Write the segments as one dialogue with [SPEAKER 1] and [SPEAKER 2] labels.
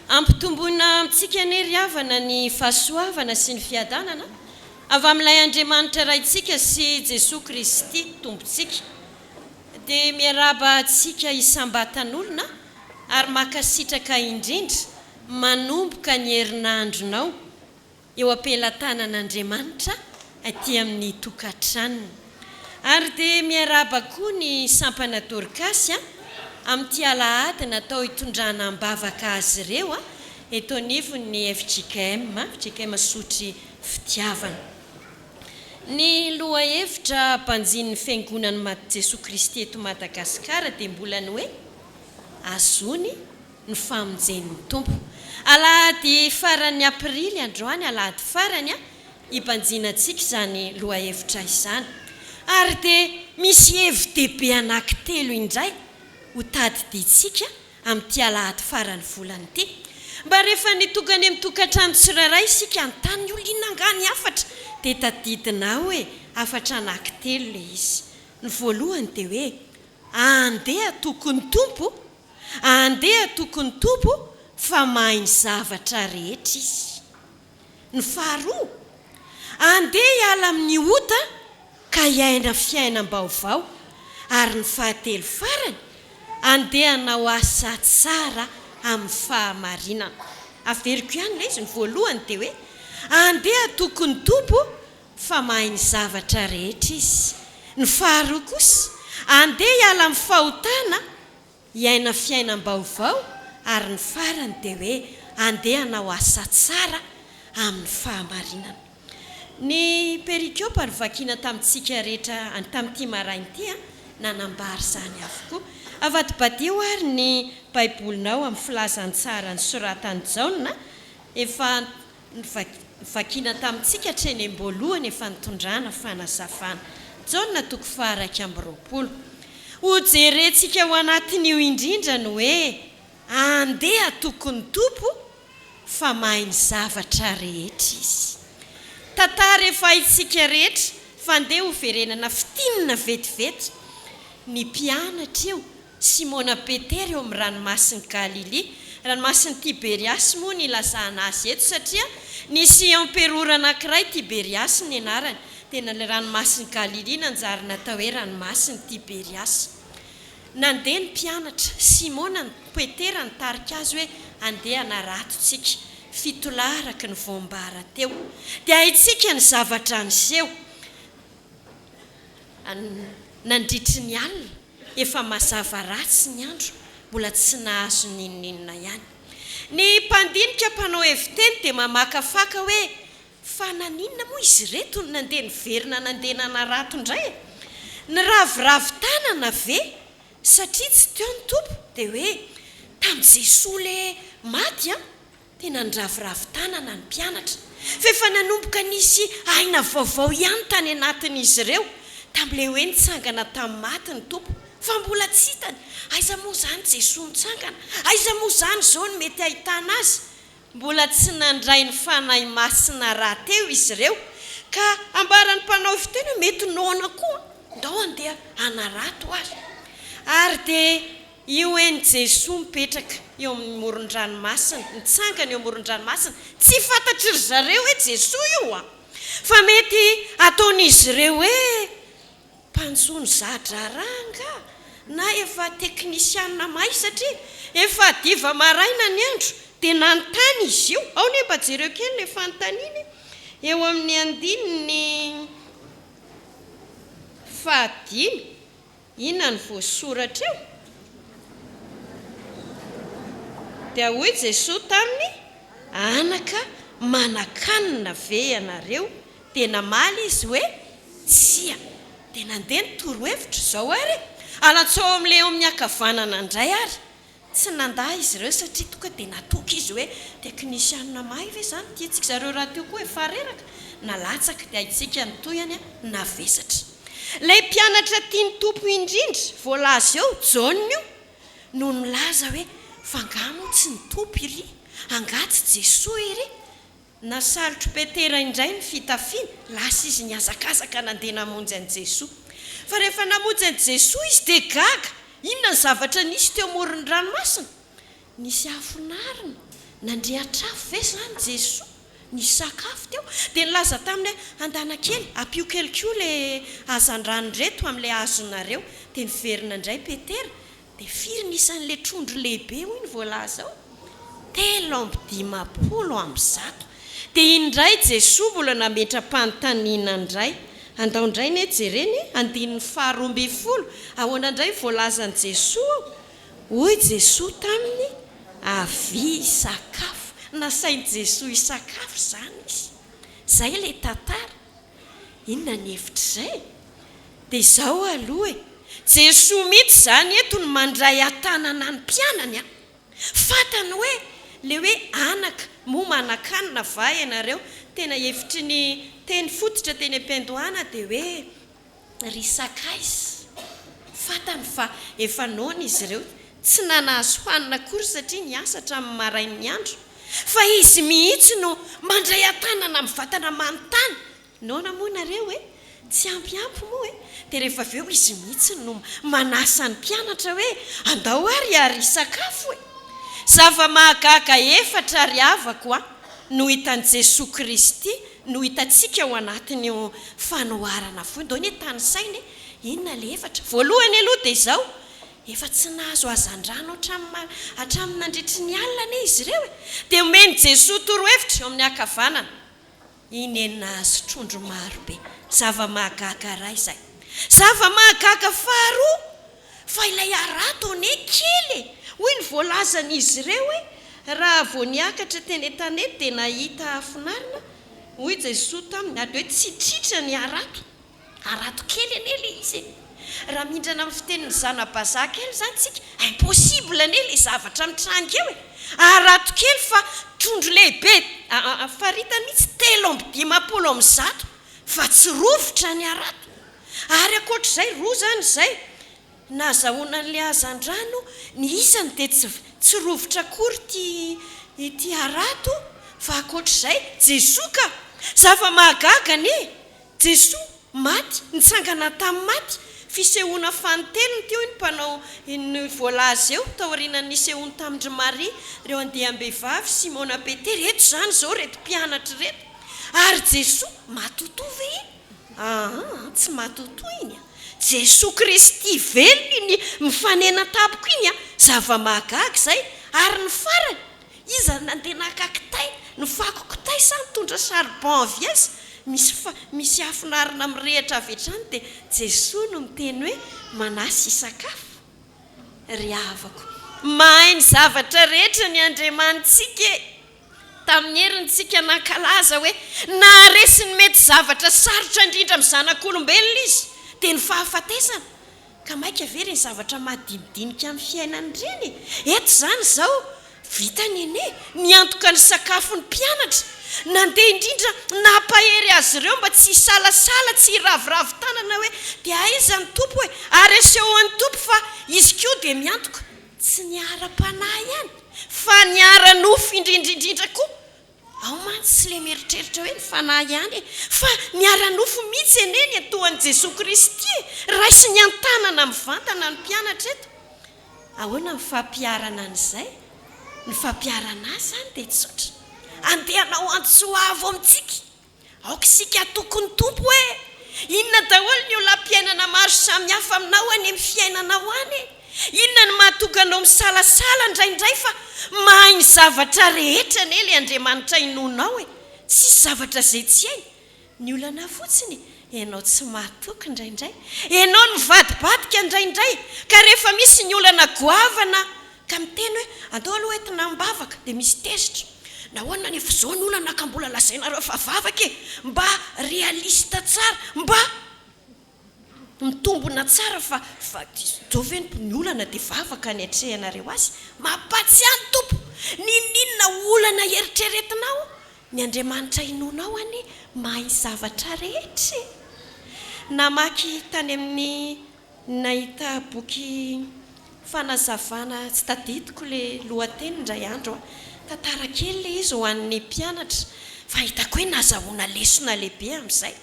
[SPEAKER 1] Ampitomboina amintsika anie ry havana ny fahasoavana sy ny fiadanana avy amin'ilay Andriamanitra Raintsika sy Jesoa Kristy Tompontsika. Dia miarahaba antsika isam-batan'olona ary mankasitraka indrindra manomboka ny herinandronao eo am-pelatanan'Andriamanitra aty amin'ny tokantranony. Ary dia miarahaba koa ny sampana Dorkasy amin'ity alahady natao hitondrana am-bavaka azy ireo eto anivon'ny fjkm, fjkm Sotry Fitiavana. Ny lohahevitra banjinin'ny Fiangonan'i Jesoa Kristy eto Madagasikara dia mbola ny hoe Azony ny famonjen'ny Tompo. Alahady faran'ny aprily androany, alahady farany, hibanjinantsika izany lohahevitra izany. Ary dia misy hevi-dehibe anankitelo indray ho tadidintsika amin'ity alahady faran'ny volana ity. Mba rehefa ny tonga any amin'ny tokantrano tsirairay isika hanontany ny olona inona angaha ny hafatra dia tadidinao hoe hafatra anankitelo ilay izy. Ny voalohany dia hoe andeha tokony Tompo Andeha toky ny Tompo fa mahay ny zavatra rehetra Izy. Ny faharoa, andeha hiala amin'ny ota ka hiaina fiainam-baovao. Ary ny fahatelo farany, andeha hanao asa tsara amin'ny fahamarinana. Averiko ihany ilay izy, ny voalohany dia hoe, andeha hatoky ny Tompo fa mahay ny zavatra rehetra Izy. Ny faharoa kosa, andeha hiala amin'ny fahotana hiaina fiainam-baovao ary ny farany dia hoe andeha hanao asa tsara amin'ny fahamarinana. Ny perikopa novakiana tamintsika rehetra tamin'ity maraina ity nanambara izany avokoa. Avadibadiho ary ny Baibolinao amin'ny filazantsara nosoratan'i Jaona efa Novakiana tamintsika hatreny am-boalohany efa nitondrana fanazavana. Jaona toko faha-21. Hojerentsika ao anatin'io indrindra ny hoe andeha hatoky ny Tompo fa mahay ny zavatra rehetra Izy. Tantara efa haintsika rehetra fa andeha hoverenana fintinina vetivety. Ny mpianatra io Simona Petera eo amin'ny ranomasin'i Galilia. Ranomasin'i Tiberiasy moa no ilazana azy eto satria nisy emperora anankiray Tiberiasy ny anarany. Dia ilay ranomasin'i Galilia nanjary natao hoe ranomasin'i Tiberiasy. Nandeha ny mpianatra, Simona Petera nitarika azy hoe andeha hanarato tsika. Fitolahy araka ny voambara teo. Dia haintsika ny zavatra niseho nandritry ny alina. Efa mazava ratsy ny andro, mbola tsy nahazo n'inon'inona ihany. Ny mpandinika mpanao heviteny dia mamakafaka hoe, fa naninona moa izy ireto no nandeha niverina nandeha nanarato indray e? Niraviravy tanana ve satria tsy teo ny Tompo? Dia hoe, tamin'i Jesoa le maty an! Tena niraviravy tanana ny mpianatra, fa efa nanomboka nisy aina vaovao ihany tany anatin'izy ireo, tamin'ilay hoe nitsangana tamin'ny maty ny Tompo, fa mbola tsy hitany. Aiza moa izany Jesoa nitsangana? Aiza moa izany izao no mety hahitana Azy? Mbola tsy nandray ny Fanahy Masina rahateo izy ireo, ka ambaran'ny mpanao fiteny hoe mety noana koa, ndao handeha hanarato ary. Ary dia Io eny Jesoa mipetraka eo amin'ny moron-dranomasina, mitsangana eo amoron-dranomasina, tsy fantatry ry zareo hoe Jesoa io an! Fa mety ataon'izy ireo hoe mpanjono za-draharaha angaha na efa teknisianina mahay satria efa hadiva maraina ny andro dia nanontany izy io, ao anie mba jereo kely ilay fanontaniana e! Eo amin'ny andininy fahadimy. Inona no voasoratra eo? Dia hoy Jesoa taminy, Anaka, manan-kanina ve ianareo? Dia namaly izy hoe, Tsia. Dia nandeha ny torohevitra, Izao ary e! Alantsao amin'ilay eo amin'ny ankavanana indray ary. Tsy nandà izy ireo satria tonga dia natoky izy hoe teknisianina mahay ve izany ity antsika zareo rahateo koa efa reraka nalatsaka dia haintsika ny tohiny navesatra. Ilay mpianatra tian'ny Tompo indrindra voalaza eo, Jaona io, no nilaza hoe fa angaha moa tsy ny Tompo iry? Angaha tsy Jesoa iry? Nasalotr'i Petera indray ny fitafiany, lasa izy nihazakazaka nandeha namonjy an'i Jesoa. Fa rehefa namonjy an'i Jesoa izy dia gaga, inona ny zavatra nisy teo amoron'ny ranomasina? Nisy afon'arina. Nandriatr'afo ve izany Jesoa? Nisakafo teo. Dia nilaza taminy hoe, Andana kely, ampio kely koa ilay hazandrano ireto amin'ilay azonareo. Dia niverina indray Petera. Dia firy ny isan'ilay trondro lehibe hoy ny voalaza ao? 153. Dia indray Jesoa mbola nametra-panontaniana indray. Andao indray anie jerena e, andininy faha 12, ahoana indray ny voalazan'i Jesoa ao? Hoy Jesoa taminy, Avia hisakafo. Nasain'i Jesoa hisakafo izany izy. Izay ilay tantara. Inona ny hevitr'izay? Dia izao aloha e! Jesoa mihitsy izany eto no mandray an-tanana ny mpianany an! Fantany hoe ilay hoe anaka, moa manan-kanina va ianareo? Tena hevitry ny teny fototra teny am-piandohana dia hoe ry sakaiza. Fantany fa efa noana izy ireo, tsy nanazo hanina akory satria niasa hatramin'ny marain'ny andro. Fa izy mihitsy no mandray an-tanana mivantana manontany Noana moa nareo e? Tsy ampy ampy moa e? Dia rehefa avy eo izy mihitsy no manasa ny mpianatra hoe andao ary ary hisakafo e! Zava-mahagaga efatra ry havako a, no hitan'i Jesoa Kristy, no hitantsika ao anatin'io fanoharana fohy. Ndao anie tanisaina e! Inona ilay efatra? Voalohany aloha dia izao, efa tsy nahazo hazandrano hatramin'ny hatramin'ny nandritry ny alina anie izy ireo e! Dia omen'i Jesoa torohevitra eo amin'ny ankavanana. I Neny nahazo trondro maro be. Zava-mahagaga iray izay. Zava-mahagaga faharoa, fa ilay harato anie kely e! Hoy ny voalazan'izy ireo hoe, Raha vao niakatra teny an-tanety dia nahita afon'arina, hoy Jesoa taminy, ary dia hoe tsy tritra ny harato. Harato kely anie ilay izy e! Raha mindrana amin'ny fitenin'ny zana-bazaha kely izany tsika, impossible anie ilay zavatra mitranga eo e! Harato kely fa trondro lehibe, faritany mihitsy 153 fa tsy rovitra ny harato. Ary ankoatr'izay, roa izany izay, nahazahoana an'ilay hazandrano, ny isany dia tsy tsy rovitra akory ity ity harato, fa ankoatr'izay, Jesoa ka! Zava-mahagaga anie! Jesoa, maty, nitsangana tamin'ny maty, fisehoana fanintelony teo iny mpanao ny voalaza eo, taorianan'ny nisehoany tamin-dry Maria, ireo andiam-behivavy, Simona Petera, eto izany izao ireto mpianatra ireto. Ary Jesoa, matotoa ve iny? Aa, tsy matotoa iny an! Jesoa Kristy velona iny mifanena tampoka iny an! Zava-mahagaga izay. Ary ny farany, Iza no nandeha naka kitay? Ny fako kitay sa nitondra charbon avy aiza? Misy fa misy afon'arina mirehitra avy hatrany dia Jesoa no miteny hoe manasa hisakafo. Ry havako, mahay ny zavatra rehetra ny Andriamanitsika e! Tamin'ny heriny tsika nankalaza hoe naharesy ny mety zavatra sarotra indrindra amin'ny zanak'olombelona Izy dia ny fahafatesana. Ka maika ve ireny zavatra madinidinika amin'ny fiainana ireny e? Eto izany izao, vitany anie, niantoka ny sakafon'ny mpianatra, nandeha indrindra nampahery azy ireo mba tsy hisalasala, tsy hiraviravy tanana hoe dia aiza ny Tompo e? Ary asehoan'ny Tompo fa Izy koa dia miantoka, tsy ny ara-panahy ihany, fa ny ara-nofo indrindra indrindra koa. Ao mantsy tsy le mieritreritra hoe ny fanahy ihany e, fa ny ara-nofo mihitsy anie ny atoan'i Jesoa Kristy e, raisiny an-tanana mivantana ny mpianatra eto. Ahoana ny fampiharana an'izay? Ny fampiharana azy izany dia tsotra, andeha hanao antso avo amintsika. Aoka isika hatoky ny Tompo hoe, Inona daholo ny olam-piainana maro samihafa aminao any amin'ny fiainanao any e? Inona no mahatonga anao misalasala indraindray fa mahay ny zavatra rehetra anie ilay Andriamanitra inoanao e? Tsisy zavatra izay tsy hainy. Ny olana fotsiny, ianao tsy mahatoky indraindray. Ianao no mivadibadika indraindray. Ka rehefa misy ny olana goavana Ka miteny hoe, andao aloha entina am-bavaka, dia misy tezitra. Nahoana anefa izao ny olana ka mbola lazainareo fa vavaka e? Mba réaliste tsara, mba mitombona tsara fa fa izao ve ny olana dia vavaka ny atrehanareo azy? Mampatsiahy ny Tompo, n'inon'inona olana eritreretinao, ny Andriamanitra inoanao anie mahay zavatra rehetra e! Namaky tany amin'ny Nahita boky fanazavana tsy tadidiko le lohateny indray andro aho. Tantara kely le izy ho an'ny mpianatra fa hitako hoe nazahoana lesona lehibe amin'izay.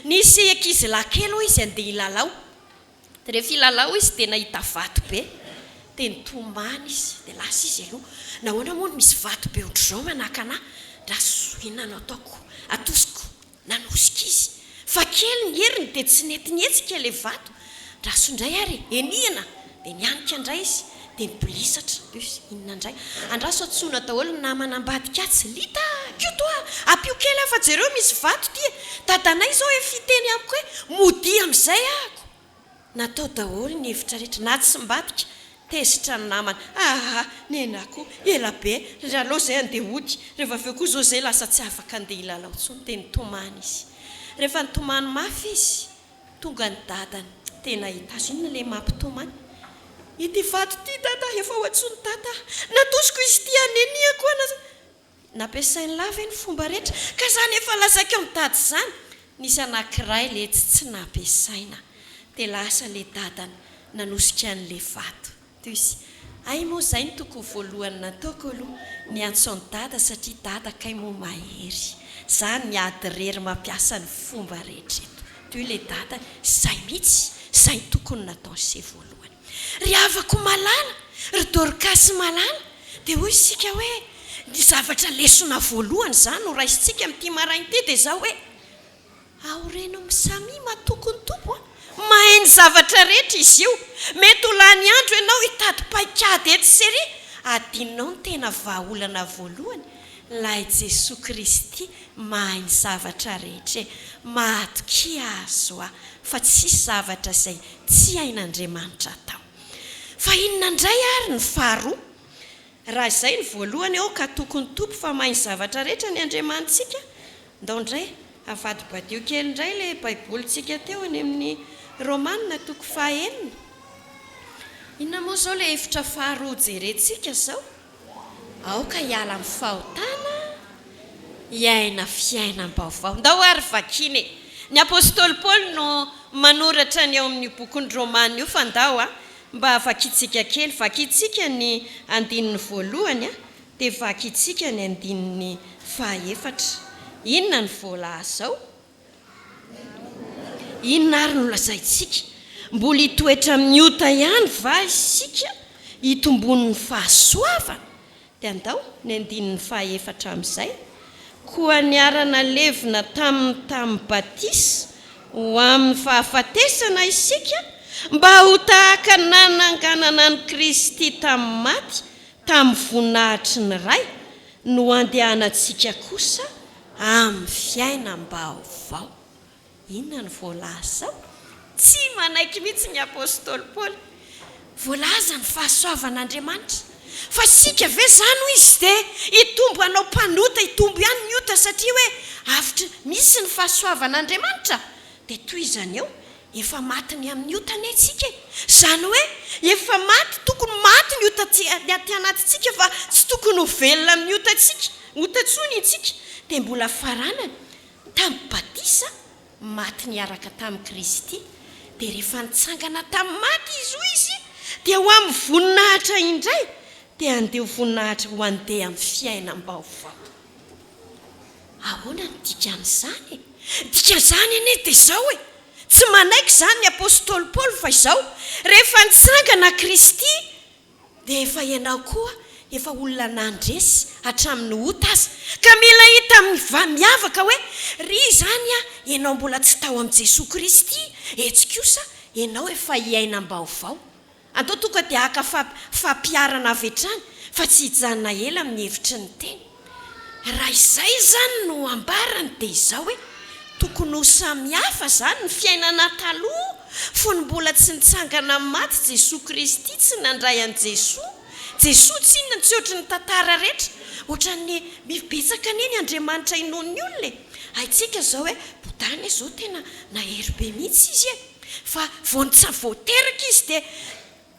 [SPEAKER 1] Nisy ankizilahy kely hoy izy andeha hilalao. Dia rehefa hilalao izy dia nahita vato be. Dia nitomany izy, dia lasa izy aloha. Nahoana moa no misy vato be ohatr'izao manakana ahy? Andraso, inona no ataoko? Atosiko. Nanosika izy. Fa kely ny heriny dia tsy nety nihetsika ilay vato. Andraso indray ary e! Enihina! Dia nihanika indray izy. Dia nibolisatra. Bus, inona indray? Andraso antsoina daholo ny namana ambadika atsy. Lita a! Koto a! Ampio kely aho fa jereo misy vato ity e! Dadanay izao efa hiteny amiko hoe modia amin'izay ahako. Natao daholo ny hevitra rehetra, na tsy mbadika, tezitra ny namana, aa nenah koa ela be ry aleo zay andeha hody, rehefa avy eo koa zao zay lasa tsy afaka andeha hilalao intsony, dia nitomany izy. Rehefa nitomany mafy izy, tonga ny dadany, tena hita azy, inona ilay mampitomany? Ity vato ity dada, efa ho antsoin'i dada aho, natosiko izy ity hanenihako aho, Nampiasain'lah ve ny fomba rehetra? Ka zany efa lazaiko am dada zany! Nisy anakiray letsy tsy nampiasaina de lasa le dadany nanosika anle vato dus hay moa zay no tokony voalohany nataoko aloha niantso an dada satria dada kay moa mahery za miady rery mampiasa ny fomba rehetra eto du le dadany zay mitsy zay no tokony nataon'se voalohany Ry havako malala, ry Dorkasy malala, dia hoy isika hoe, ny zavatra lesona voalohany izany no raisintsika amin'ity maraina ity dia izao hoe, Aoreno amin'ny samia matoky ny Tompo an! Mahay ny zavatra rehetra Izy io. Mety ho lany andro ianao hitady paikady etsy sy ery, adinonao ny tena vahaolana voalohany, ilay Jesoa Kristy mahay ny zavatra rehetra e! Matokia Azy hoa fa tsisy zavatra izay Tsy hain'Andriamanitra atao. Fa inona indray ary ny faharoa? Raha izay ny voalohany, aoka hatoky ny Tompo fa mahay ny zavatra rehetra ny Andriamanitsika. Ndao indray avadibadio kely indray ilay Baibolintsika teo any amin'ny Romana toko fahaenina. Inona moa izao ilay hevitra faharoa hojerentsika izao? Aoka hiala amin'ny fahotana, hiaina fiainam-baovao. Ndao ary vakiana e! Ny apostoly Paoly no manoratra ny ao amin'io bokin'ny Romana io fa ndao a, mba vakintsika kely. Vakintsika ny andininy voalohany a, dia vakintsika ny andininy fahaefatra. Inona no voalaza ao? Inona àry no lazaintsika? Mbola hitoetra amin'ny ota ihany va isika hitomboan'ny fahasoavana? Dia andao ny andininy fahaefatra amin'izay, Koa niara-nalevina taminy tamin'ny batisa ho amin'ny fahafatesana isika, mba ho tahaka ny nananganana an'i Kristy tamin'ny maty tamin'ny voninahitry ny Ray, no handehanantsika kosa amin'ny fiainam-baovao. Inona no voalaza ao? Tsy manaiky mihitsy ny apostoly Paoly. Voalaza ny fahasoavan'Andriamanitra. Fa isika ve izany hoy izy dia hitombo hanao mpanota, hitombo ihany ny ota satria hoe avotra, misy ny fahasoavan'Andriamanitra? Dia tohizany eo, Efa maty ny amin'ny ota anie isika e! Izany hoe efa maty, tokony maty ny ota ny aty anatintsika fa tsy tokony ho velona amin'ny otantsika, ota intsony isika. Dia mbola faranany, tamin'ny batisa, maty niaraka tamin'i Kristy. Dia rehefa nitsangana tamin'ny maty Izy hoy Izy, dia ho amin'ny voninahitra indray, dia handeha ho voninahitra ho handeha amin'ny fiainam-baovao. Ahoana no dikan'izany e? Dikan'izany anie dia izao e! Tsy manaiky izany ny apostoly Paoly fa izao, rehefa nitsangana Kristy dia efa ianao koa efa olona nandresy hatramin'ny ota aza. Ka mila hita miavaka hoe ry izany an, ianao mbola tsy tao amin'i Jesoa Kristy, etsy kosa ianao efa hiainam-baovao. Atao tonga dia haka fampiharana avy hatrany fa tsy hijanona ela amin'ny hevitry ny teny. Raha izay izany no ambarany dia izao hoe, tokony ho samihafa izany ny fiainana taloha fony mbola tsy nitsangana amin'ny maty Jesoa Kristy, tsy nandray an'i Jesoa. Jesoa tsinona tsy ohatry ny tantara rehetra, ohatran'ny betsaka anie ny Andriamanitra inoan'ny olona e! Haintsika izao hoe Bouddha anie izao tena nahery be mihitsy izy e! Fa vao nitsa vao teraka izy dia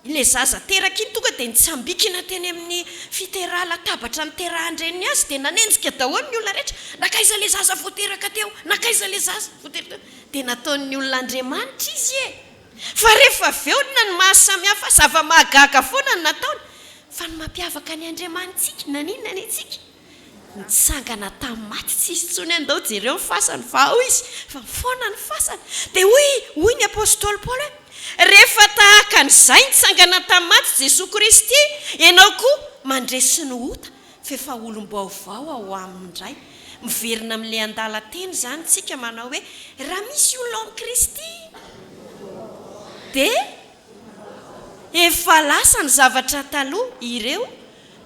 [SPEAKER 1] ilay zaza teraka iny tonga dia nitsambikina teny amin'ny fiteraha latabatra niterahan-dreniny azy dia nanenjika daholo ny olona rehetra, nankaiza ilay zaza vao teraka teo, nankaiza ilay zaza vao teraka teo, dia nataon'ny olona andriamanitra izy e! Fa rehefa avy eo inona no maha samy hafa, zava-mahagaga foana no nataony, fa ny mampiavaka ny andriamanitsika, naninona anie tsika? Nitsangana tamin'ny maty tsy izy intsony andao jereo ny fasany fa ao izy fa foana ny fasany dia hoy hoy ny apostoly Paoly hoe Rehefa tahaka an'izay nitsangana tamin'ny maty Jesoa Kristy, ianao koa mandresy ny ota, f'efa olom-baovao ao aminy indray. Miverina amin'ilay andalan-teny izany tsika manao hoe, raha misy olona ao amin'i Kristy dia efa lasa ny zavatra taloha, ireo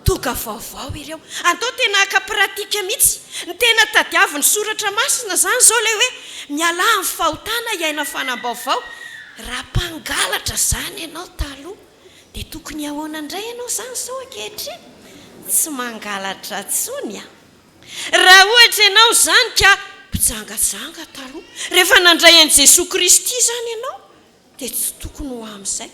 [SPEAKER 1] Toka vaovao ireo. Andao tena haka pratique mihitsy. Ny tena tadiavin'ny soratra masina izany izao ilay hoe mialà amin'ny fahotana hiaina fanam-baovao. Raha mpangalatra izany ianao taloha dia tokony ahoana indray ianao izany izao ankehitriny? Tsy mangalatra intsony an! Raha ohatra ianao izany ka mpijangajanga taloha, rehefa nandray an'i Jesoa Kristy izany ianao dia tsy tokony ho amin'izay.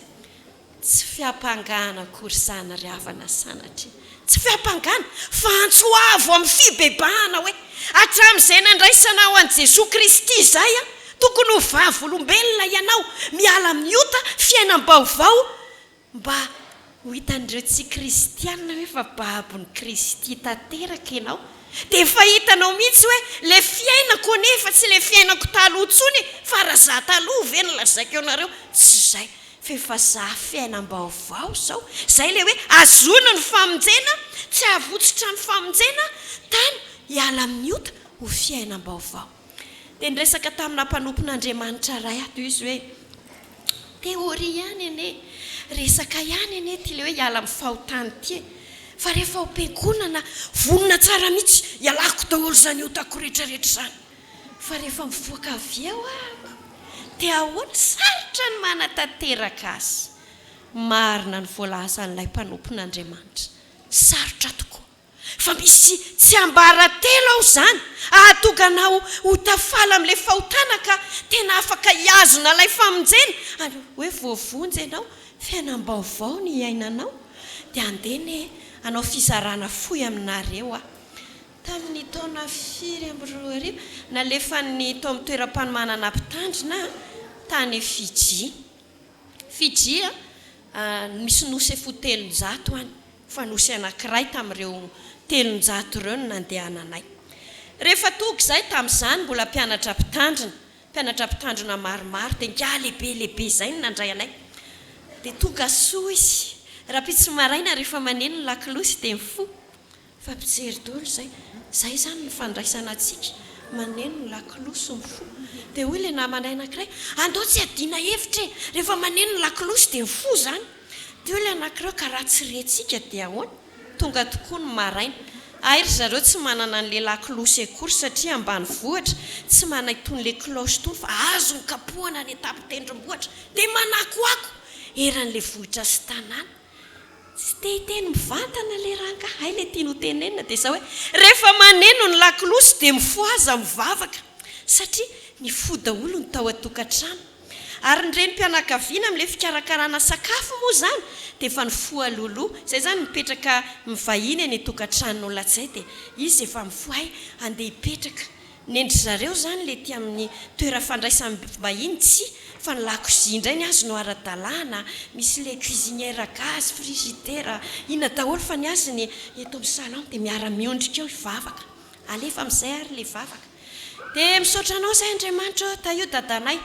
[SPEAKER 1] Tsy fiampangana akory izany ry havana sanatria. Tsy fiampangana fa antso avo amin'ny fibebahana hoe hatramin'izay nandraisanao an'i Jesoa Kristy izay, tokony ho vavolombelona ianao, miala amin'ny ota, fiainam-baovao, mba ho hitan'ireo tsy kristiana hoe fa babon'i Kristy tanteraka ianao. Dia efa hitanao mihitsy hoe ilay fiainako anefa tsy ilay fiainako taloha intsony e, fa raha za taloha ve no lazaiko anareo, tsy izay. F'efa za fiainam-baovao zao. Zay le hoe azony ny famonjena, tsy hahavotsitra ny famonjena, tano hiala amin'ny ota ho fiainam-baovao. Dia niresaka tamina mpanompon'Andriamanitra iray ato izy hoe, théorie ihany anie, resaka ihany anie ity le hoe hiala amin'ny fahotana ity e. Fa rehefa ao am-piangonana, vonona tsara mihitsy, ialako daholo izany otako rehetra rehetra izany. Fa rehefa mivoaka avy eo ahako dia ahoana? Sarotra ny manatanteraka azy. Marina ny voalazan'ilay mpanompon'Andriamanitra. Sarotra tokoa. Fa misy tsiambaratelo ao izany hahatonga anao ho tafala amin'ilay fahotana ka tena afaka hihazona ilay famonjena. Ary hoe voavonjy ianao, fiainam-baovao ny iainanao. Dia andeha anie hanao fizarana fohy aminareo aho. Tamin'ny taona 2004, nalefan'ny tao amin'ny toeram-panomanana mpitandrina tany Fidji. Fidji misy nosy efa ho 300 any, fa nosy anankiray tamin'ireo 300 ireo no nandehananay. Rehefa tonga izahay tamin'izany, mbola mpianatra mpitandrina, mpianatra mpitandrina maromaro, dia ingahy lehibe lehibe izay no nandray anay. Dia tonga soa izy. Rahampitso maraina rehefa maneno ny lakolosy dia mifoha. Fa mpijery daholo izay. Izay izany ny fandraisana antsika. Maneno ny lakolosy mifoha. Dia hoy ilay namanay anankiray, Andao tsy hiadiana hevitra e! Rehefa maneno ny lakolosy dia mifoha izany. Dia hoy ilay anankiray, Ka raha tsy rentsika dia ahoana? Tonga tokoa ny maraina. Hay ry zareo tsy manana an'ilay lakolosy akory satria ambanivohitra, tsy manana itony ilay cloche itony fa azony kapohana any an-tampon-tendrombohitra. Dia manakoako eran'ilay vohitra sy tanàna. Tsy te hiteny mivantana le rangahy, hay le tiany ho tenenina dia izao hoe, rehefa maneno ny lakolosy dia mifohaza mivavaka, satria nifoha daholo ny tao an-tokantrano. Ary ny renim-pianakaviana amin'ilay fikarakarana sakafo moa izany dia efa nifoha alohaloha, izay izany mipetraka mivahiny any an-tokantranon'olona tsy izay dia izy efa mifoha hay handeha hipetraka Nendry zareo zany le ty amin'ny toera-fandraisam-bahiny tsia fa ny lakozia indray ny azy no ara-dalàna, misy le cuisinière gaz, frigidaire, inona daholo fa ny azy ny eto amin'ny salon dia miara-miondrika eo hivavaka. Alefa amin'izay ary le vavaka. Dia misaotra anao zahay Andriamanitra ô, tahio dadanay,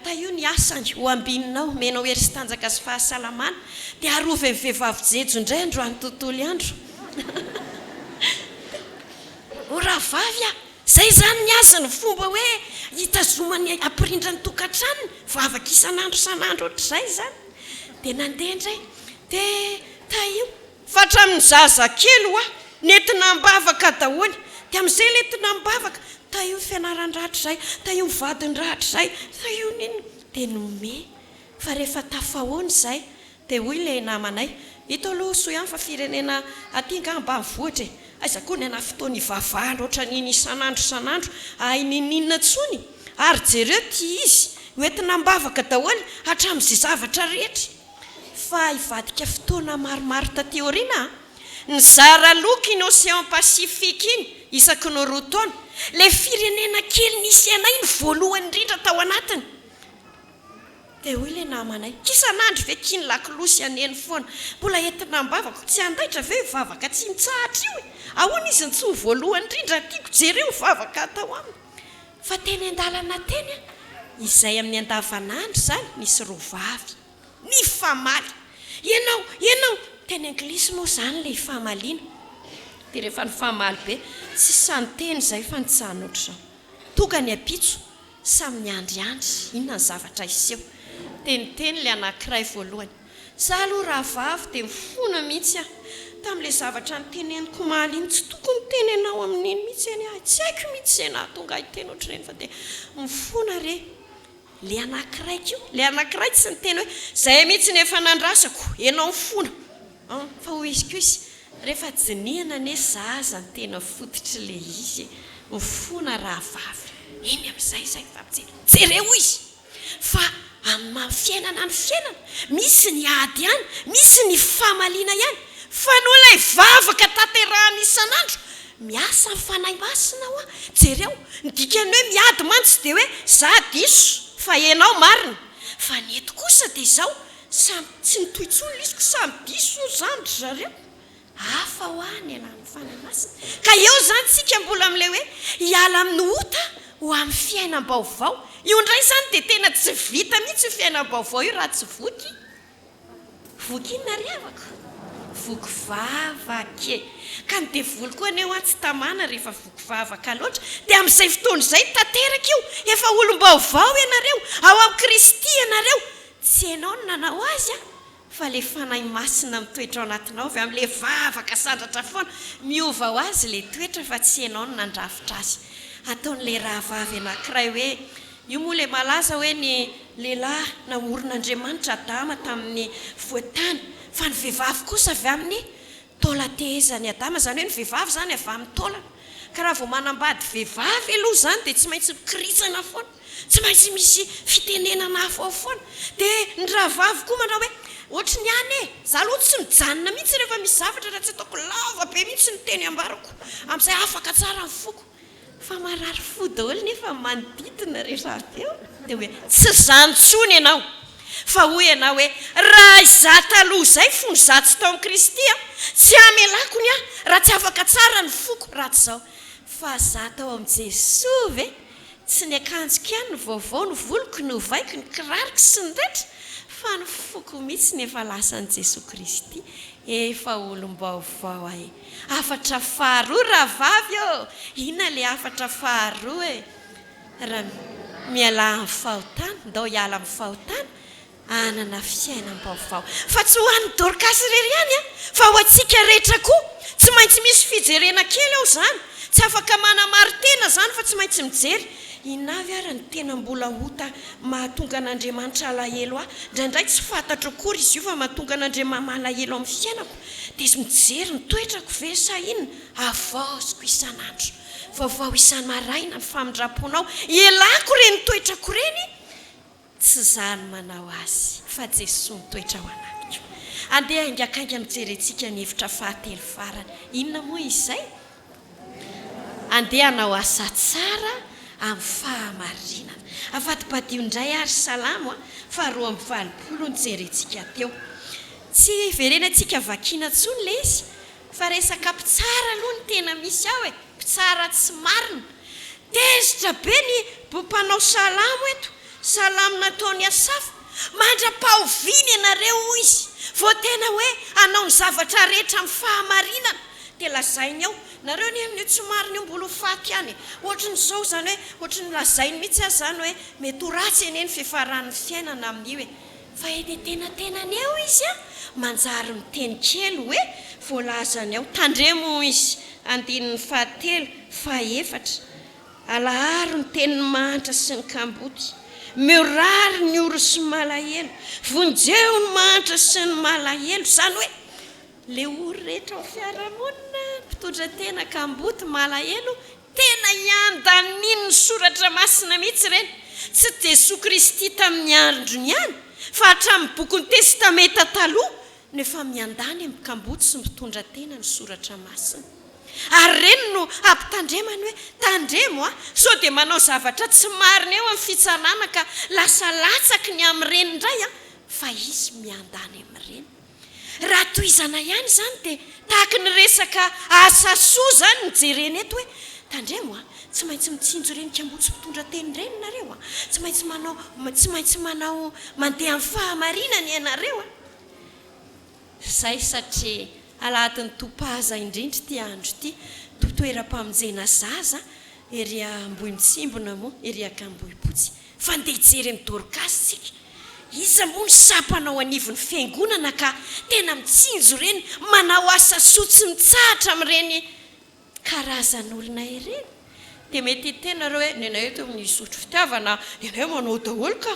[SPEAKER 1] tahio ny asany, ho ambininao, omenao hery sy tanjaka sy fahasalamana, dia arovy amin'ny vehivavy jejo indray androany tontolo andro. O rahavavy a! Zay zany ny azy ny fomba hoe hitazomany hampirindra ny tokantranony, vavaka isan'andro isan'andro ohatr'izay zany. Dia nandeha indray, dia tahio. Fa hatramin'ny zaza kely hoa, nentina am-bavaka daholo. Dia amin'izay ilay entina am-bavaka, tahio ny fianaran-drahatrizay, tahio ny vadin-drahatrizay, tahio ny inona. Dia nome. Fa rehefa tafahoana izay, Dia hoy ilay namanay, Ito aloha soa ihany fa firenena aty angaha ambanivohitra e! Aiza koa ny anà fotoana hivavahana ohatran'iny isan'andro isan'andro ahay n'inon'inona intsony? Ary jereo ity izy, hoentina am-bavaka daholo hatramin'izay zavatra rehetra. Fa hivadika fotoana maromaro taty aoriana an! Nizara loko iny Océan Pacifique iny isaky ny roa taona. Ilay firenena kely nisy anay no voalohany indrindra tao anatiny. Dia hoy ilay namanay, K'isan'andro ve ky ny lakolosy haneno foana? Mbola entina am-bavako, tsy handaitra ve io vavaka tsy mitsahatra io e? Ahoana izy no tsy ho voalohany indrindra tiako, jereo ny vavaka atao aminy. Fa teny an-dalana teny an, Izay amin'ny andavanandro izany nisy roa vavy nifamaly. Ianao! Ianao! Teny anglisy moa izany ilay ifamaliana. Dia rehefa nifamaly be, tsy sahy niteny izahay fa nijanona ohatr'izao. Tonga ny ampitso, samy niandriandry, inona ny zavatra hiseho. Dia niteny ilay anankiray voalohany, Za aloha rahavavy dia mifona mihitsy aho tamin'ilay zavatra noteneniko omaly iny, tsy tokony niteny anao amin'iny mihitsy anie aho, tsy haiko mihitsy izay nahatonga ahy hiteny ohatr'ireny fa dia mifona re. Ilay anankiray koa, ilay anankiray tsy niteny hoe izay mihitsy no efa nandrasako, ianao mifona an, fa hoy izy koa izy, rehefa dinihana anie zaza no tena fototr'ilay izy e, mifona rahavavy, eny amin'izay izay mifampijery, jereo hoy izy. Fa amin'ny maha fiainana ny fiainana, misy ny ady ihany, misy ny famaliana ihany, fa noho ilay vavaka tanterahana isan'andro, miasa ny Fanahy Masina hoa, jereo, ny dikan'ny hoe miady mantsy dia hoe za diso fa enao marina, fa ny eto kosa dia izao, samy tsy nitohy intsony ilay izy ko samy diso hono izany ry zareo. Hafa hoa ny alalan'ny Fanahy Masina. Ka eo izany tsika mbola amin'ilay hoe hiala amin'ny ota ho amin'ny fiainam-baovao. Io indray izany dia tena tsy vita mihitsy io fiainam-baovao io raha tsy voky. Voky inona ry havako? Voky vavaka e! Ka ny devoly koa anie hoa tsy tamana rehefa voky vavaka loatra. Dia amin'izay fotoana izay tanteraka io, efa olom-baovao ianareo, ao amin'i Kristy ianareo. Tsy ianao no nanao azy an! Fa le Fanahy Masina mitoetra ao anatinao avy amin'le vavaka sandratra foana, miova ho azy le toetra fa tsy ianao no nandrafitra azy. Ataon'le rahavavy anankiray hoe, io moa le malaza hoe ny lehilahy naorin'Andriamanitra Adama tamin'ny voatany fa ny vehivavy kosa avy amin'ny taolan-tehezan'i Adama, izany hoe ny vehivavy izany avy amin'ny taolana. Ka raha vao manambady vehivavy aloha izany dia tsy maintsy mikirintsana foana. Tsy maintsy misy fitenenana hafa ao foana. Dia ny rahavavy koa manao hoe, ohatry ny any e! Za aloha tsy mijanona mihitsy rehefa misy zavatra raha tsy ataoko lava be mihitsy ny teny ambarako. Amin'izay afaka tsara ny foko. Fa marary fo daholo nefa ny manodidina rehefa avy eo. Dia hoe, tsy izany intsony ianao. Fa hoy ianao hoe, raha izaho taloha izay fony izaho tsy tao amin'i Kristy an, tsy hamelako ny ahy raha tsy afaka tsara ny foko raha tsy izao. Fa izaho tao amin'i Jesoa ve? Tsy ny akanjoko ihany no vaovao, ny voloko novaiko, ny kiraroko sy ny rehetra, fa ny foko mihitsy no efa lasan'i Jesoa Kristy. Efa olom-baovao aho e. Hafatra faharoa rahavavy ô! Inona ilay hafatra faharoa e? Raha mialà amin'ny fahotana, ndao hiala amin'ny fahotana, hanana fiainam-baovao. Fa tsy ho an'i Dorcas irery ihany an, fa ho antsika rehetra koa. Tsy maintsy misy fijerena kely ao izany. Tsy afaka manamarin-tena izany fa tsy maintsy mijery. Inona avy ary ny tena mbola ota mahatonga an'Andriamanitra halahelo ahy? Indraindray tsy fantatro akory izy io fa mahatonga an'Andriamama halahelo amin'ny fiainako. Dia mijery ny toetrako ve sa inona? Havaoziko isan'andro. Vaovao isa-maraina ny famindram-ponao. Ialako ireny toetrako ireny. Tsy izaho no manao azy fa Jesoa mitoetra ao anatiko. Andeha haingakaingana hojerentsika ny hevitra fahatelo farany. Inona moa izay? Andeha hanao asa tsara amin'ny fahamarinana. Avadibadiho indray ary Salamo faha 82 no jerentsika teo. Tsy hiverenantsika vakiana intsony ilay izy fa resaka mpitsara aloha no tena misy ao e! Mpitsara tsy marina. Tezitra be ny mpanao salamo eto, salamo nataon'i Asafa, Mandra-pahoviana ianareo, hoy izy, vao tena hoe hanao ny zavatra rehetra amin'ny fahamarinana? Dia lazainy ao, nareo anie amin'io tsy marina io mbola ho faty ihany e! Ohatran'izao izany hoe, ohatran'ny lazainy mihitsy aza izany hoe mety ho ratsy anie ny fiafaran'ny fiainana amin'io e! Fa eny antenatenany eo izy an, manjary miteny kely hoe voalazany ao, tandremo hoy izy, andininy fahatelo, fahefatra, alaharo ny tenin'ny mahantra sy ny kamboty, mirary ny ory sy malahelo, vonjeo ny mahantra sy ny malahelo, izany hoe le ory rehetra ao fiarahamonina, mpitondra tena, kamboty, malahelo, Tena iandanian'ny Soratra Masina mihitsy ireny, tsy Jesoa Kristy tamin'ny androny ihany, fa hatramin'ny bokin'ny Testamenta Taloha no efa miandany amin'ny kamboty sy mitondra tena ny Soratra Masina. Ary ireny no ampitandremany hoe, tandremo a, sao dia manao zavatra tsy marina eo amin'ny fitsarana ka lasa latsaky ny amin'ireny indray a, fa izy miandany amin'ireny. Raha tohizana ihany izany dia tahaky ny resaka asa soa izany no jerena eto hoe Tandremo a! Tsy maintsy mitsinjo ireny kambotsy mpitondra teny ireny nareo a! Tsy maintsy manao, tsy maintsy manao, mandeha amin'ny fahamarinana ianareo a! Izay satria alahadin'ny Topaza indrindra ity andro ity, to toeram-pamonjena zaza ery Ambohimitsimbina moa, ery Akambohipotsy. Fa ndeha hijery an'i Dorkasy tsika. Iza moa ny sampana ao anivon'ny fiangonana ka tena mitsinjo ireny, manao asa soa tsy mitsahatra amin'ireny karazan'olona ireny? Dia mety hiteny nareo hoe nenay eto amin'ny Isotry Fitiavana, nenay manao daholo ka.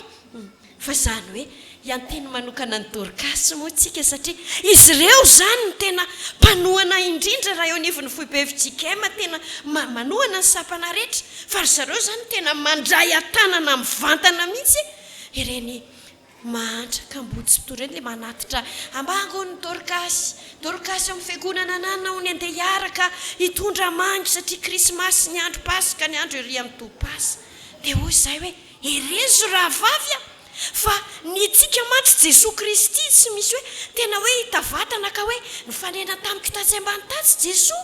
[SPEAKER 1] Fa izany hoe hianteny manokana an'i Dorcas moa tsika satria izy ireo izany no tena mpanohana indrindra raha eo anivon'ny foibe fjkm tena manohana ny sampana rehetra fa ry zareo izany tena mandray an-tanana mivantana mihitsy ireny mahantra kamboty sy mpitory ireny dia manatitra ambango ny Dorcas, Dorcas eo amin'ny fiangonana anana hono andeha hiaraka hitondra mangy satria krismasy ny andro paska ny andro ery amin'ny topasa dia hoy izahay hoe Herezo rahavavy a! Fa ny tsika mantsy Jesoa Kristy tsy misy hoe tena hoe hita vatana ka hoe nifanena tamiko tatsy ambany tatsy Jesoa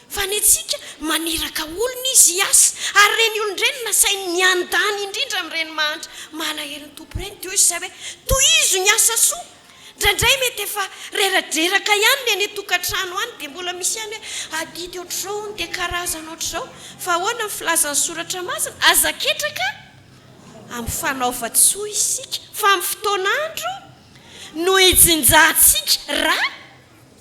[SPEAKER 1] fa ny antsika maniraka olona Izy hiasa ary ireny olona ireny nasainy niandany indrindra amin'ireny mahantra malahelo ny Tompo ireny dia hoy izy hoe tohizo ny asa soa Indraindray mety efa reradreraka ihany ny any an-tokantrano any dia mbola misy ihany hoe adidy ohatr'izao hono dia karazana ohatr'izao. Fa ahoana ny filazan'ny soratra masina? Aza ketraka amin'ny fanaovan-tsoa isika fa amin'ny fotoan'andro no hijinjantsika raha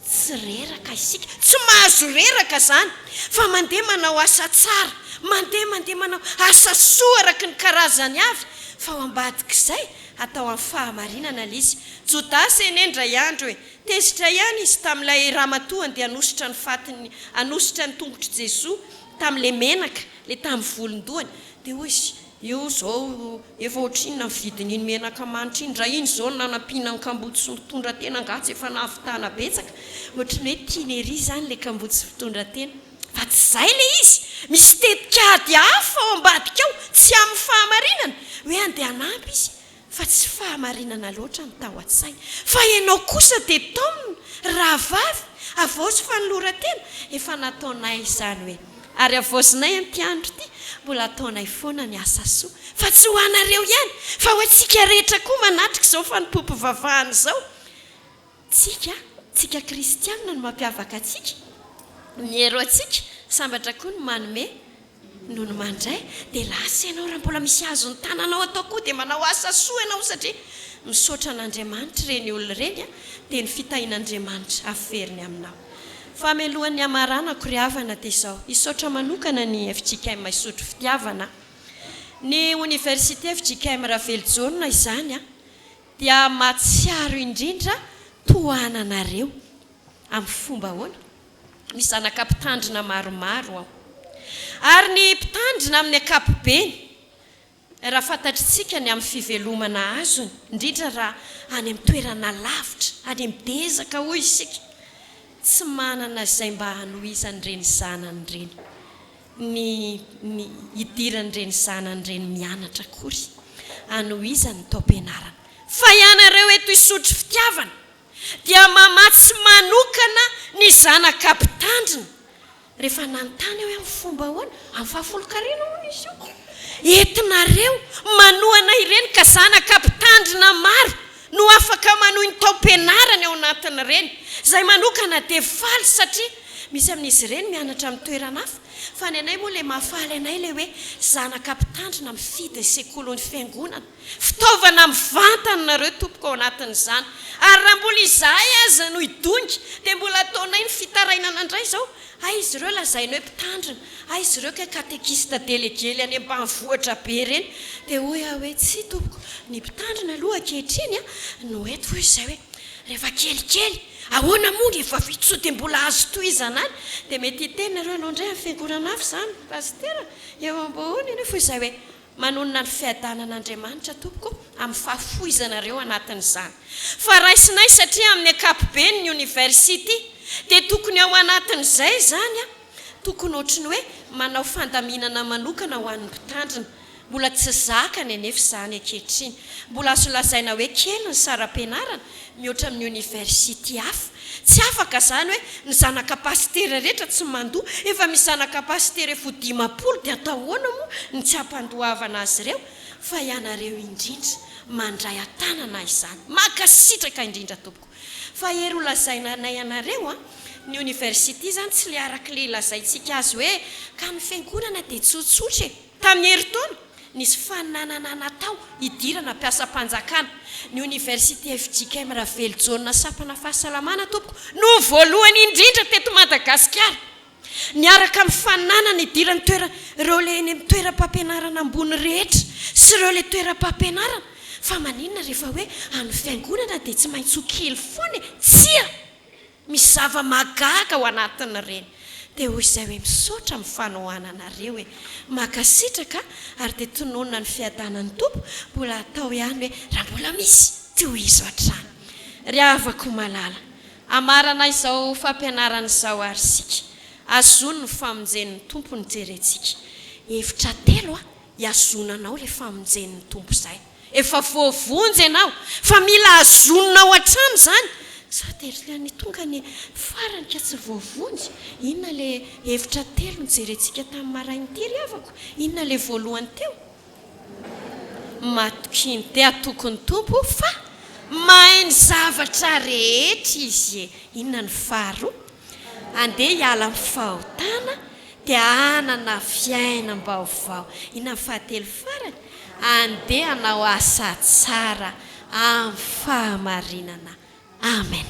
[SPEAKER 1] Tsy reraka isika, tsy mahazo reraka izany fa mandeha manao asa tsara, mandeha mandeha manao asa soa araka ny karazany avy, fa ao ambadik'izay atao amin'ny fahamarinana ilay izy. Jodasy anie indray andro e, tezitra ihany izy tamin'ilay ramatoa andeha hanositra ny fatiny, hanositra ny tongotr'i Jesoa tamin'ilay menaka, ilay tamin'ny volon-dohany, dia hoy izy, Io izao efa ohatrinona ny vidin'iny menaka manitra iny, raha iny izao no nanampiana ny kamboty sy mitondra tena angaha tsy efa nahavitana betsaka, ohatry ny hoe tiany ery izany ilay kamboty sy mitondra tena, fa tsy izay ilay izy, misy tetikady hafa ao ambadika ao, tsy amin'ny fahamarinana, hoe andeha hanampy izy, fa tsy fahamarinana loatra ny tao an-tsainy. Fa ianao kosa dia taomina, rahavavy, havaozy fanoloran-tena, efa nataonay izany hoe, ary havaozinay amin'ity andro ity, mbola ataonay foana ny asa soa, fa tsy ho anareo ihany, fa ho antsika rehetra koa manatrika izao fanompoam-pivavahana izao. Tsika, tsika kristianina no mampiavaka antsika, miero antsika, sambatra koa ny manome noho ny mandray, dia lasa ianao raha mbola misy azon'ny tananao atao koa dia manao asa soa ianao satria misaotra an'Andriamanitra ireny olona ireny dia ny fitahian'Andriamanitra averiny aminao. Fa mialohan'ny hamaranako ry havana dia izao, hisaotra manokana ny fjkm Isotry Fitiavana, ny Oniversite fjkm Ravelojaona izany dia mahatsiaro indrindra tohananareo amin'ny fomba ahoana? Misy zanaka mpitandrina maromaro ao. Ary ny mpitandrina amin'ny ankapobeny, raha fantatritsika ny amin'ny fivelomana azony, indrindra raha any amin'ny toerana lavitra, any amin'ny dezaka hoy isika, tsy manana izay mba hanohizan'ireny zanany ireny. ny ny hidiran'ireny zanany ireny mianatra akory hanohizany ny taom-pianarana. Fa ianareo eto Isotry Fitiavana dia mamatsy manokana ny zanaka mpitandrina. Rehefa nanontany aho hoe amin'ny fomba ahoana? Amin'ny fahafolonkarena hono izy io. Entinareo manohana ireny ka zanaka mpitandrina maro no afaka manohy ny taom-pianarany ao anatin'ireny. Izahay manokana dia faly satria misy amin'izy ireny mianatra amin'ny toerana hafa, fa ny anay moa ilay mahafaly anay ilay hoe zanaka mpitandrina mifidy ny sekolin'ny fiangonana. Fitaovana mivantana nareo tompoko ao anatin'izany. Ary raha mbola izahay aza no hidongy dia mbola ataonay ny fitarainana indray izao. Hay izy ireo lazaina hoe mpitandrina, hay izy ireo kay katekista delegely any ambanivohitra be ireny. Dia hoy aho hoe tsia tompoko, ny mpitandrina aloha ankehitriny no eto hoy izay hoe rehefa kelikely, ahoana moa ny efa vita sao dia mbola azo tohizana any. Dia mety hiteny nareo, ianao indray amin'ny fiangonana hafa izany pasitera, eo ambohony anie hoy izay hoe Manonona ny fiadanan'Andriamanitra tompoko amin'ny fahafoizanareo anatin'izany. Fa raisinay satria amin'ny ankapobeny ny University dia tokony ao anatin'izay izany an, tokony ohatry ny hoe manao fandaminana manokana ho an'ny mpitandrina. Mbola tsy zakany anefa izany ankehitriny. Mbola azo lazaina hoe kely ny saram-pianarana mihoatra amin'ny oniversity hafa. Tsy afaka izany hoe ny zanaka pasitera rehetra tsy mandoa. Efa misy zanaka pasitera efa ho 50 dia atao ahoana moa ny tsy hampandoavana azy ireo? Fa ianareo indrindra mandray an-tanana izany. Mankasitraka indrindra tompoko. Fa hery ho lazaina anay anareo an, ny oniversity izany tsy le araka le lazaintsika azy hoe ka ny fiangonana dia tsotsotra e. Tamin'ny herintaona, nisy fananana natao hidirana mpiasam-panjakana. Ny oniversite fjkm Ravelojaona sampana fahasalamana tompoko no voalohany indrindra teto Madagasikara. Niaraka amin'ny fananana idiran'ny toerana ireo le eny amin'ny toeram-pampianarana ambony rehetra sy ireo le toeram-pampianarana. Fa maninona rehefa hoe any fiangonana dia tsy maintsy ho kely foana e? Tsia! Misy zava-mahagaga ao anatin'ireny. Dia hoy izay hoe misaotra amin'ny fanohananareo e! Mankasitraka ary dia tononina ny fiadanan'ny Tompo, mbola atao ihany hoe raha mbola misy tohizo hatrany. Ry havako malala, Hamarana izao fampianarana izao ary isika. Azony ny famonjen'ny Tompo no jerentsika. Hevitra telo hihazonanao ilay famonjen'ny Tompo izay. Efa voavonjy ianao fa mila hazoninao hatrany izany. Sao dia ry ny tonga ny farany ka tsy voavonjy. Inona ilay hevitra telo nojerentsika tamin'ny maraina ity ry havako? Inona ilay voalohany teo? Matokia ny dia atoky ny Tompo fa mahay ny zavatra rehetra Izy e! Inona ny faharoa? Andeha hiala amin'ny fahotana dia hanana fiainam-baovao. Inona ny fahatelo farany? Andeha hanao asa tsara amin'ny fahamarinana. Amen.